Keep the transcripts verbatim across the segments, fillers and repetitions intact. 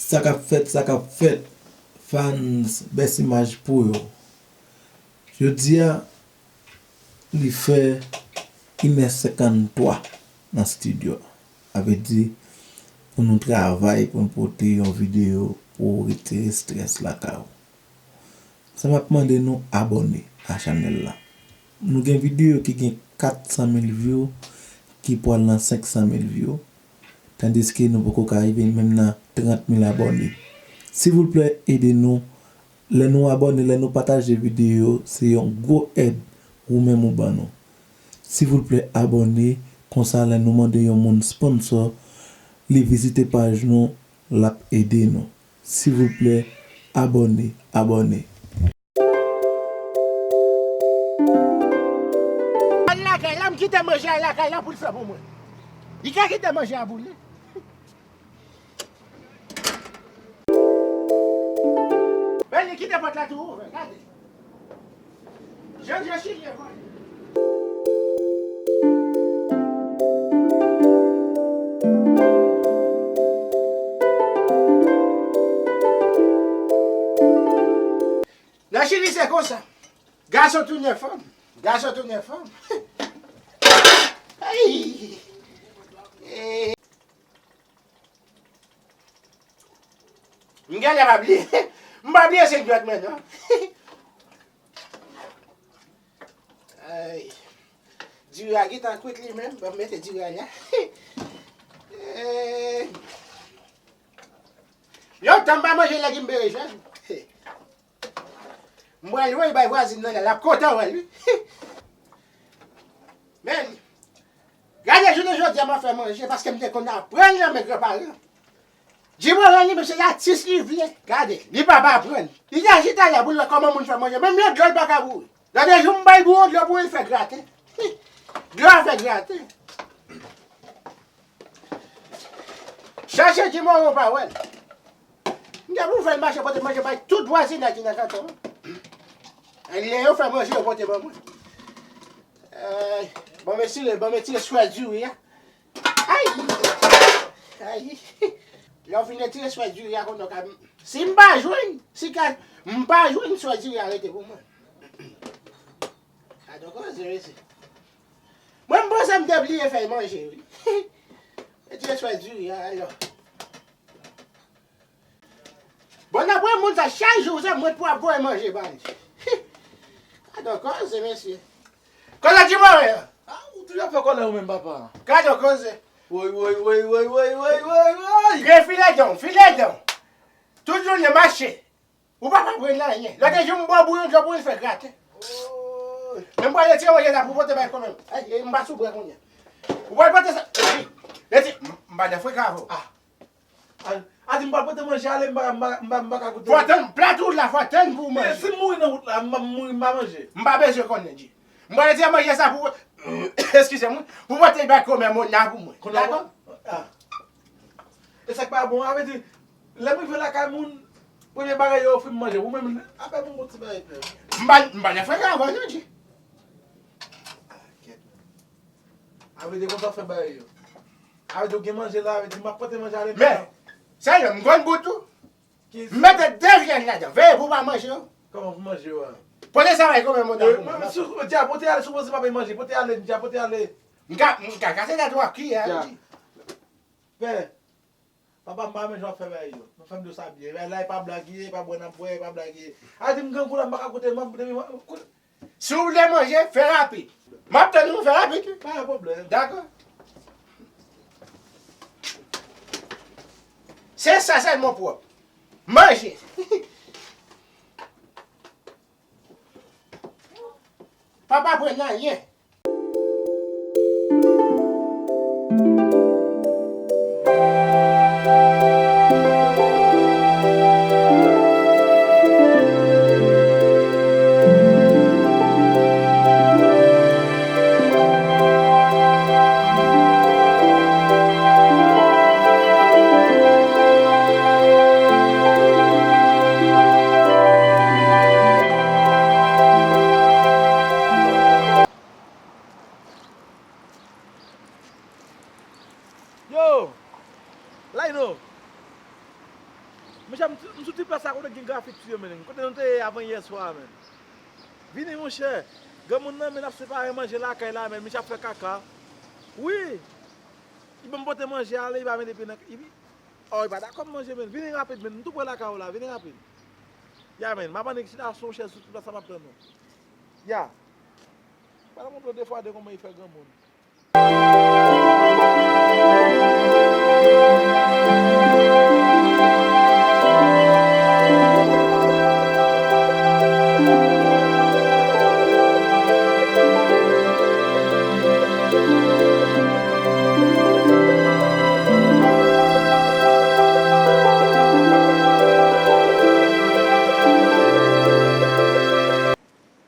Sa k ap fèt, sa k ap fèt, fans Best Image Pro yo. Jodi a, li fè inè senkanntwa nan estidyo a. Sa vle di, pou nou travay, pou nou pote yon videyo pou retire estrès lakay ou. Sa m ap mande nou abòne a chanèl la. Nou gen videyo ki gen kat san mil view, ki pral nan senk san mil view, tandiske nou poko ka rive menm nan trant mil abòne. Silvouplè, ede nou. Lè nou abòne, lè nou pataje videyo, se yon gwo èd ou menm ou ban nou. Silvouplè, abòne, konsa lè nou mande yon moun sponsò, li vizite paj nou, l ap ede nou. Silvouplè, abòne, abòne. Al lakay la, m kite manje a lakay la pou l fè pou mwen. Li ka kite manje a pou li. Men li kite pòt la tou ouvè, gade. Jan, jan chilyen vòlè. Nan Chili se konsa. Gason tounen fanm. Gason tounen fanm. Ay! Eh. M genlè pa bliye. M pa bliye se dwèt mwen non. Ay. Diri a gentan kwit li menm. Ban m mete diri a la. Eh. Lontan m pa manje legim berejèn. M pral voye bay vwazin nan la, l ap kontan wè l wi. Men, gade jounen jodi a m ap fè manje paske m te konn aprann nan men granparan. Jim Moran li menm se latis li vle. Gade, li pa pa aprann. Li te chita la pou l wè kòman moun fè manje. Menm yon dlo l pa ka boure. Lòt jou m bay l pou yon dlo pou l fè graten. Dlo a fè graten. Chache Jim Moran ou pa wè l. M gen pou fè l mache pote manje bay tout vwazinay ki nan kanton an. Lè yo fè manje, yo pote ban mwen. Ay, ban m etire, ban m etire swè diri a. Ay! Ay! Lè w fin etire swè diri a, konnen w ka, si m pa jwenn, si ka, m pa jwenn swè diri a rete pou mwen. Gade yon koze, mesye. Mwen, m panse m te bliye fè manje, wi. Etire swè diri a, alò. Bon, n ap wè moun sa chak jou, se mwen pou ap voye manje ba li. Gade yon koze, mesye. Koze di mwen, a, ou toujou ap fè kòlè ou menm, papa. Gade yon koze. Woy, woy, woy, woy. Gen file dan, file dan. Tout jounen mache. Ou pa konprann anyen. Lòt jou m ba w bouyon dlo pou l fè graten. Woy. Men m pral retire manje sa pou pote bay kòmè. Ay, m pa sou brè kounye a. Ou pral pote sa. Rete, m pa nan frekan avè w. Ah. A, a di m pa pote manje ale, m pa, m pa, m pa, m pa ka goute. Fò tann, plat wout la, fò tann pou w manje. Men si m mouri nan wout la, m pa mouri, m pa manje. M pa bezwen konnen, Dji. M pral retire manje sa pou, eskize m, pou pote bay kòmè moun nan pou mwen. Dakò? Ah. E sa k pa bon, a vle di, lè m rive lakay moun, premye bagay yo ofri m manje, ou menm, apèn m gon ti bagay pè. M pa, m pa nan frekan avè w non, Dji. Ah, kèt. A vle di konsa w fè bagay yo. A vle di w gen manje la, a vle di m ap pote manje ale. Men, sa yo, m konn bout ou. M mete de vyann ladan. Veye pou w pa manje yo. Kòman pou manje yo a? Pote sa bay kòmè moun nan pou mwen. Si w di a pote ale, sipoze pa bay manje. Pote ale, m di a pote ale. M ka, m ka kase tèt ou ak kiyè a, wi. Pè, papa m pa renmen jan w ap fè bagay yo. Mwen fè m di w sa byen. Bagay la, e pa blag ye, e pa bwè n ap bwè, e pa blag ye. A di m grangou la, m pa ka koute, m ap, depi, m, koute. Si w vle manje, fè rapid. M ap tann ou, fè rapid wi. Pa gen pwoblèm. Dakò. Se sa sèlman pwòp. Manje. Pa pa pran anyen. Monchè, m sou ti plas la kote gen grafiti yo, men. Kote nou te ye avan yè swa, men. Vini, monchè. Granmoun nan, men, ap separe manje lakay la, men. Misye ap fè kaka. Wi. Li ban m pote manje ale, li pa mete pye nan, li, oh, li pa dakò m manje, men. Vini rapid, men. M tou pre lakay ou la, vini rapid. Ya, men. M ap annik chita sou yon chèz sou ti plas la, m ap tann ou. Ya. Pral montre w de fwa de kòman li fè granmoun.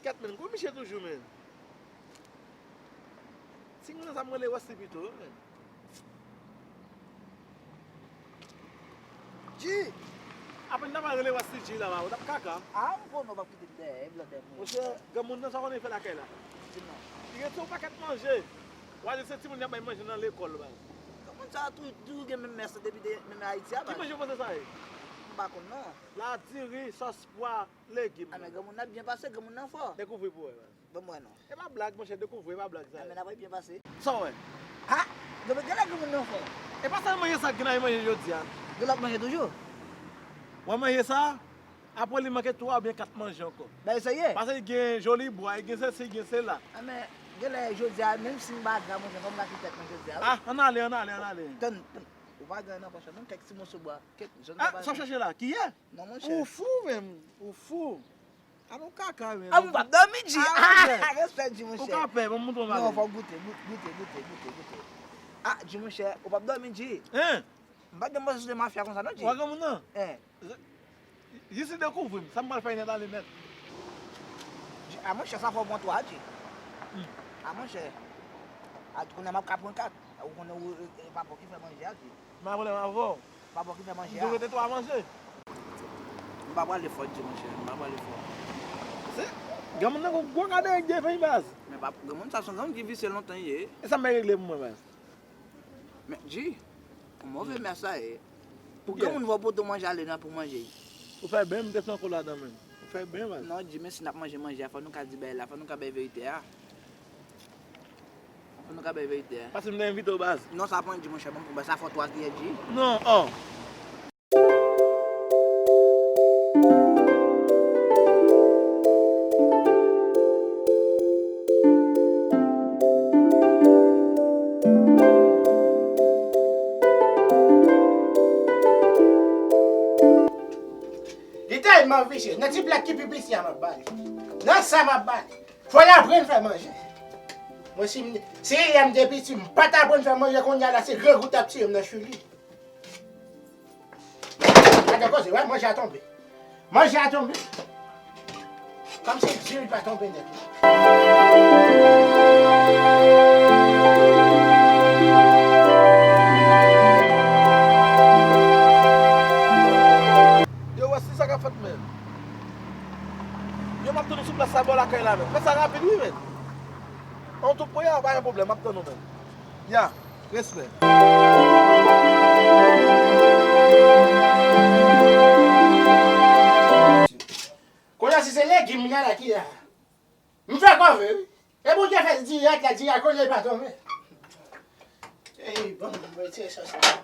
Kèt, men, gwo miche toujou, men. Timoun nan sa m rele Westy pito, wi, men. G! Apre n ta pral rele Westy G la, ou t ap kaka. A, m konnen w p ap kite m dèyè, e blòdè mwen. Monchè, granmoun nan, sa w konnen l fè lakay la? Di m non. Li rete yon pakèt manje. W a di se timoun y ap bay manje nan lekòl, baz. Granmoun sa a tou, toujou gen menm mès depi de, menm Ayiti a, baz. Ki manje w panse sa ye? M pa konn non. La diri, sòs pwa, legim. A, men granmoun nan byen pase, granmoun nan fò. Dekouvri pou wè, baz. Ban m wè non. E pa blag, monchè, dekouvri, e pa blag sa. A, men n ap byen pase. Sa w wè? Ha! Granmoun, genlè granmoun nan fò. E pa sèl manje sa k gen nan manje jodi a. Gen lòt manje toujou? W wè manje sa? Apre li manke twa oubyen kat manje ankò. Bagay serye? Paske li gen joli bwa, li gen sesi, li gen sela. A, men genlè jodi a, menm si m pa gra, monchè, fò m gra ti tèt mwen jodi a, wi. A, ann ale, ann ale, ann ale. Tann, tann. Ou pa gen nan pòch la non, kèk ti moso bwa, kèk jòn. A, sa w chache la? Kiyè? Non, monchè. Ou fou menm, ou fou. A, nou kaka, men. A, m p ap dòmi, G. A, respè, G, monchè. Ou ka pè, ban m montre w bagay. Non, fò w goute, goute, goute, goute, goute, goute. A, G, monchè, ou p ap dòmi, G. Hein? M pa gen manje sou mafya konsa, non, G. Ou pa gen moun nan? Hein. Jis li dekouvri m, sa m pral fè nèt ale nèt. G, a, monchè, sa fò pran twa, G. Hmm. A, monchè. A, kounye a m ap ka pran kat. Ou konnen ou, e, e, pa bò ki fè manje a, G. M pa pwoblèm avè w. Pa bò ki fè manje a. M tou rete twa manje. M pa prale fò, G, monchè. M pa prale fò. Se, granmoun nan gon gwo gade G fèy baz. Men pa, granmoun sa se yon granmoun ki visye lontan ye. E sa m bay regle pou mwen, baz. Men, G, yon move mè sa ye. Pou kiyès? Granmoun fò pote w manje ale nan pou manje. Ou fè byen, m te flanke w ladan menm. Ou fè byen, baz. Non, G, men si n ap manje manje a, fò nou ka di bagay la, fò nou ka bay verite a. Fò nou ka bay verite a. Paske m te envite w, baz. Non, sa pran G, monchè, ban m pran, baz, sa fò twa kiyè, G. Non, oh. Li tèlman visye, nan ti plat ki pi piti a m ap ba li. Nan sa m ap ba li. Fò l aprann fè manje. Mwen, si m, si lè m te piti, m pa t aprann fè manje, kounye a la, se grangou t ap tiye m nan chili. Gade koze, wè, manje a tonbe. Manje a tonbe. Kòmsi di l pa tonbe nèt. Yo, wè si sa k ap fèt, men. Yo, m ap tann nou sou plas la bò lakay la, men. Fè sa rapid, wi, men. An tou pre a, pa gen pwoblèm, m ap tann nou, men. Ya, respè. Kounye a, si se legim m gen la ki la. M fè kòve, wi. E Bondye fè l dirèk la, dirèk, olye l pa tonbe. Ey, bon, mwen retire sòs la.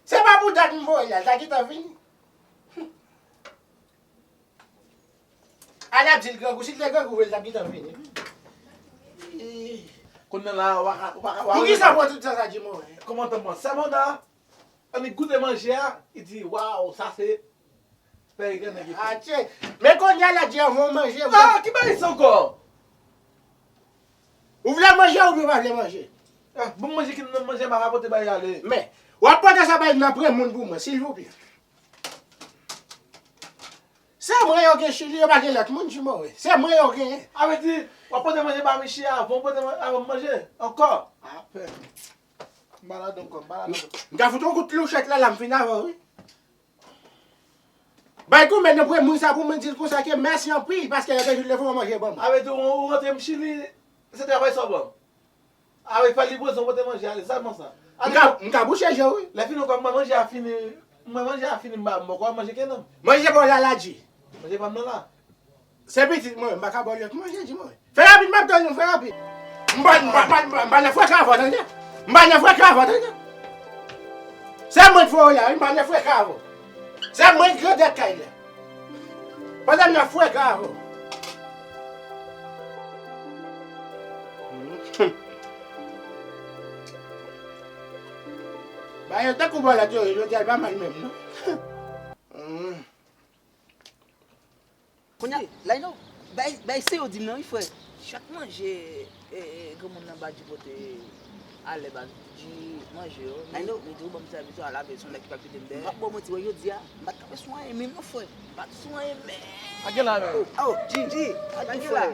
Se pa pou dat m voye l la, l ta gentan vini. A l ap di l grangou, si l te grangou vre, l t ap gentan vini. Kounye a la, w pa ka, w pa ka, w pa ka. Poukisa w pran tout tan sa, Jimmy? Kòman tan pran? Sèmonda, annik goute manje a, li di, waw, sa se pè Regan nèg. Atye, men kounye a la, di anvan w manje, ou... Ah, ki bagay sa ankò? Ou vle manje oubyen w pa vle manje? Ah, bon, manje ki nan manje, m a rapote bagay ale. Men, w ap pote sa bay nan pran moun pou mwen, silvouplè. Se mwen yo gen Chili, yo pa gen lòt moun, Jimmy. Se mwen yo genyen. A vle di, w ap pote manje ba Michi avan w pote man-, avan manje ankò. Apèn. Malad ankò, malad ankò. M ta fout yon kout louchèt la, la m fin avè w, wi. Bay goumen nan premye moun sa pou mwen di l konsa ke mèsi anpil paske yo te jwenn leve yon manje ban mwen. A vle di, ou, ou rantre m Chili, se travay sa w ban m. A vle fè livrezon pote manje ale, sèlman sa. M ka, m ka bouche je w, wi. Lè fini, w konn manje a fini. Mwen manje a fini, m pa, m poko manje kenn nan. Manje pa w la, la, Dji. Manje pa m nan la. Se pitit mwen, m pa ka ba w lòt manje, Dji mwen. Fè rapid, m ap tann ou, fè rapid. M pa, m pa, m pa, m pa, m pa nan freka avè w, tande? M pa nan freka avè w, tande? Se mwen k voye w la, wi, m pa nan freka avè w. Se mwen k grandèt kay la. Pandan m nan freka avè w. Ba yo tankou bòlèt yo, jodi a l pa mal menm, non. Kounye a, Laino, bay, bay se yo di m nan, wi, frè. Chak manje, e, e, granmoun nan ba Dji pote alè ba Dji manje yo. Laino, li di ou ban m sèvis yo, a lave, se yon nèg ki pa kite m dèyè. M p ap ba w manti, wè, jodi a, m pa t kanpe sou anyen menm, non, frè. M pa t sou anyen menm. A gen la menm. Oh, Dji, Dji, a gen la.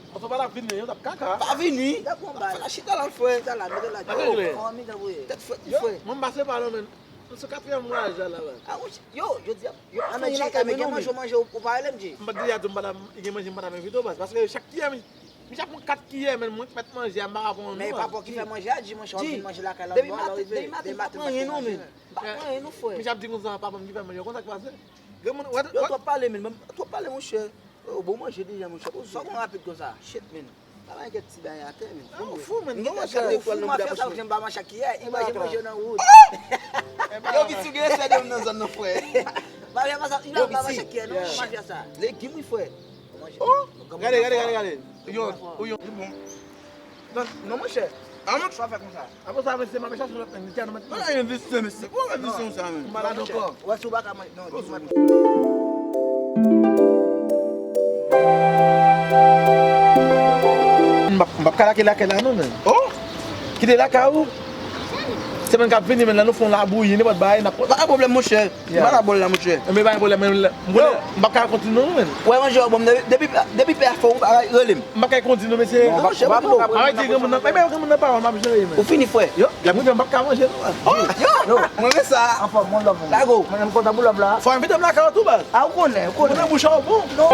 Anfen, pa t ap vini, yo t ap kaka. Pa vini. Fè la chita la, frè. Chita la, mete la. Yo, kòman mitan pou ye? Tèt frèt, wi, frè. Mwen, m pase pa non, men. M sou katriyèm vwayaj la, la, la. A, monchè, yo, jodi a, yo pa fè anyen lakay, men gen manje, w manje, ou pa rele m, Dji. M pa t deja di w m pa ta, gen manje m pa ta men videyo, baz. Paske chak kiyè, mi, mi ap pran kat kiyè, men mwen ki mèt manje a, m pa ka pran youn non. Men e papa w ki fè manje a, Dji, monchè, w ap vin manje lakay la, depi maten, depi maten, m pa pran anyen non, men. M pa pran anyen non, frè. Mi ap di konsa, papa m ki fè manje, konsa k pase. Granmoun, wè, yo twòp pale, men, twòp pale, monchè. Yo, bon manje deja, monchè. Sa w konn rapid konsa? Shit, men. Pa bay kèk ti bagay atè, men. Ou fou, men. M gen manje lekòl nan bouda poch mwen. Mafya sa, ou janm ba manje kiyè, li manje manje nan wout. Yo, Piti, ou gen respè de moun nan zòn nan, frè. Mafya pa sa, li ba manje kiyè, non, mafya sa. Legim, wi, frè. Oh, gade, gade, gade, gade. Ou yon, ou yon. Li bon. Non, non, monchè. Avan sa fè konsa. Apre sa, mesye, m ap chache lòt nèg, li te anonmen. Mwen la yon visye, mesye. Pou yon visye sa, men. M malad ankò. Wè, si w pa ka manje, non, di mwen. M p ap, m p ap ka lage lakay la, non, men. Oh! Kite lakay ou. Semèn k ap vini, men, la nou fè yon labouyi, nenpòt bagay, n ap. Pa gen pwoblèm, monchè. M pa la bòl la, monchè. Enben, pa gen pwoblèm, men, m konnen m p ap ka kontinye non, men. Wè, manje w bon, depi, depi, depi pè a fè yon bagay, rele m. M pa ka kontinye non, mesye. Non, monchè, pa gen pwoblèm. Arete granmoun nan, men granmoun nan pawòl m ap jere, men. Ou fini, frè? Yo, lè m rive, m p ap ka manje non. Oh, yo, mwen renmen sa. Anfòm, mwen love ou. Lago. Mwen menm kontan pou love la. Fò envite m lakay ou tou, baz. A, ou konnen, ou konnen. Ou konnen bouch a w bon. Non.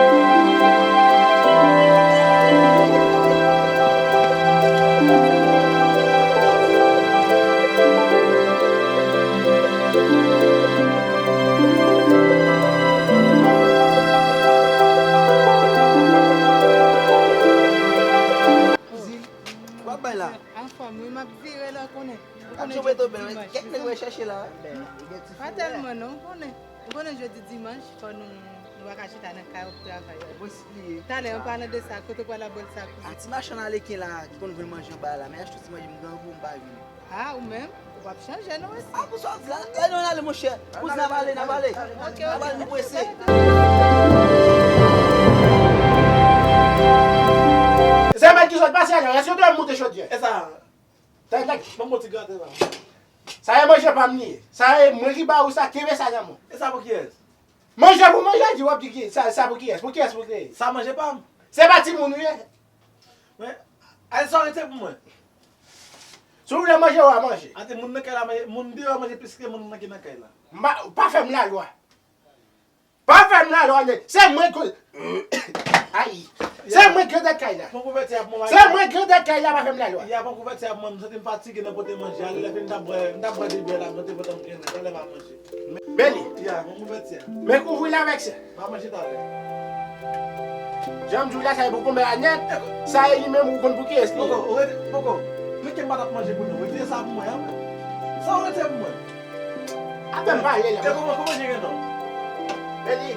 Kouzin, w ap bay la? Anfòm, wi, m ap vire la, ou konnen. Ou konnen jodi dimanch. Kèk nèg w ap chèche la. Pa tèlman, non, ou konnen. Ou konnen jodi dimanch, fò nou, nou pa ka chita nan kay ap travay. Talè, an palan de sa, kote w pral ap bwè sa, kouzin? A, ti machann Aleken la, ki konn vann manje anba la, men achte ti manje, m grangou, m pa vini. A, ou menm, ou p ap chanje non, mesye. A, pou sa w di la, lè nou ale, monchè. Kouzin, n ap ale, n ap ale. Ok, ok. N ap ale, nou prese. Se mèt ki sot pase a, èske w te moute chodyè? E sa? Tande, ban m yon ti grate la. Sa e manje pa m li ye. Sa e mwen ki ba ou sa, kenbe sa nan men w. E sa pou kiyès? Manje pou manje, di w ap di ki, sa, sa pou kiyès? Pou kiyès pou te ye? Sa manje pa m. Se pa timoun ou ye? Men, al sa w rete pou mwen. Si w vle manje, w a manje. Ate moun nan kay la manje, moun deyò manje plis ke moun nan ki nan kay la. M pa, pa fè m lalwa. Pa fè m lalwa, nèg. Se mwen ki, ay. Se mwen ki grandèt kay la. Pran kouvèti a pou mwen. Se mwen ki grandèt kay la, pa fè m lalwa. Ya, pran kouvèti a pou mwen, m santi m fatige nan pote manje. Ale lè fini, m t ap bwè, m t ap bwè de byè la, m te pote m kenbe. Talè m a manje. Beli. Ya, pran kouvèti a. Men kouvri l avèk sa. M a manje talè. Jan m di w la, sa e pou konbyen a nèt, sa e li menm ou konn pou kiyès li ye. Poko, ou rete, poko. Men ke m pa t ap manje pou nou. Retire sa pou mwen, an. Sa ou retire pou mwen. Atè m pale la. E kòman, kòman jen gen non? Beli.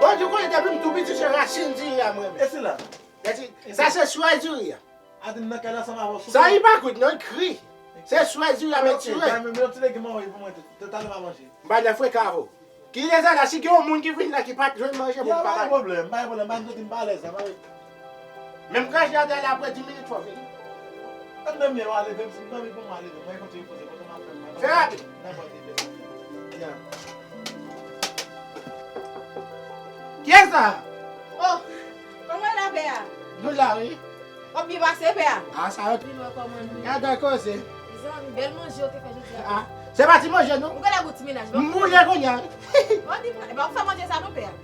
Bon, di w konnen depi m tou piti se rasin diri a mwen renmen. E sila? Sa se swè diri a. Adim nan kay la ansanm avè w. Sa ipokriti non, l kri. Se swè diri a m retire. Bay mwen yon ti legim anwo pou mwen tou. Talè m a manje. M pa nan freka avè w. Ki lè sa la, si gen yon moun ki vin la ki pa t jwenn manje pou m pa bay. Pa gen pwoblèm, pa gen pwoblèm, pa gen pwoblèm, m pa alèz la, pa gen. Men m krache atè la apre dis minit fò fini. Ann dòmi, w a leve m, si m dòmi pou mwen a leve, mwen kontinye poze, kote m ap fè m. Fè rapid. Nenpòt ki fè. Ya. Kiyès sa? Oh, kòman w ye la, pè a? Nou la, wi. W ap byen pase, pè a? A, sa yo pi lwen kòman nou ye. Gade koze. Mezanmi, bèl manje w te fè jodi a. A, se pa ti manje, non. Ou genlè gon ti mennaj, m boule kounye a. Bon, di mwen, e pa ou fè manje sa, non, pè a.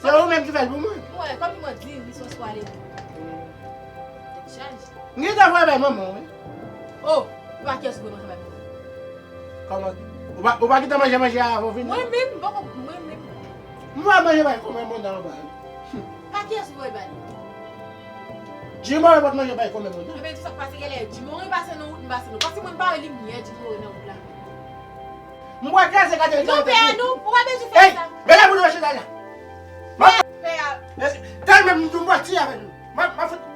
Se ou menm ki fè l pou mwen. Mwen, kòm mwen di, li se yon swa leve. Tèt chaje. M gentan voye bay manman w, wi. Oh, pa kiyès ou voye manje bay Mona? Kòman? Ou pa, ou pa gentan manje manje a avan w vini? Mwen menm, m poko, mwen menm. M pa manje bay kòman Mona anba. Pa kiyès ou voye bay li? Jimore pa t manje bay kòman Mona? Ebyen, tou sa k pase, genlè Jimore pase nan wout, m pase nan wout. Paske mwen m pa wè limyè Jimore nan wout la. M wè kraze gade. Non, pè a, non, ou pa bezwen fè Hey, sa. Bela pou nou chita la. Ma, Pè a, tèlman m tou pati avè nou. Ma, ma fout